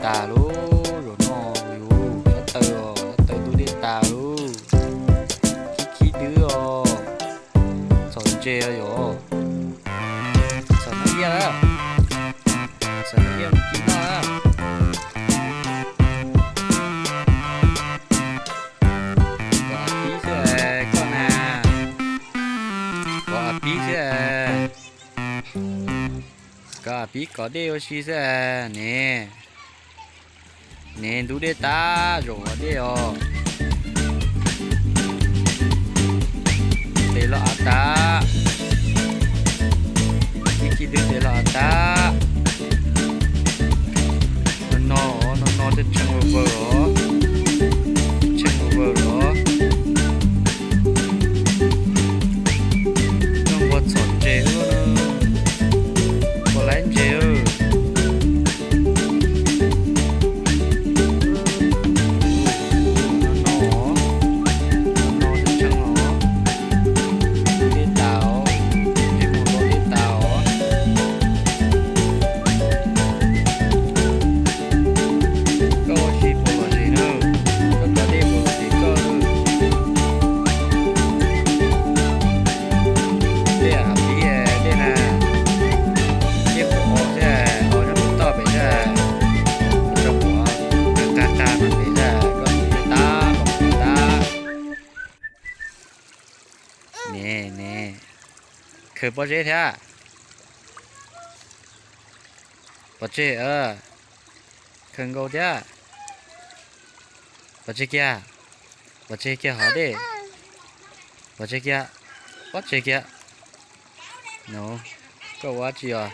tas lauj, zaum no yus sab taw os, sab taw ntub dej tas lauj. Khib khib dwb os, txhom ntses os yom. Txhom no iab lawm, txhom no iab mus ci noj lawm. Kov pib xwb koj na, kov pib xwb. Kov pib kov dej ua si xwb ne. Ne ntub dej tag zaum dej os. Tes los av tag, ib ci twb tes los av tag. No no, no no tseem tshee vawg vawg os, tshee vawg vawg los. Noj npua txhom ntses, npua laib ntses. No no, no no tseem tshee os, dej tas os, ntsej muag ntub dej tas os. Koj ua si puas lom zem na, koj kov dej puas lom zem koj. Dej av pib dej na, dej qhuav os thiab os, nyob pem toj pem thiab, tso quav qag qag no pem thiab, koj ntub dej tag los tab. Ne ne, khaws pob zeb thiab. Pov tseg, khaws nkaus thiab. Pov tseg kiag, pov tseg kiag hov dej. Pov tseg kiag, pov tseg kiag. No, koj ua dab tsi os?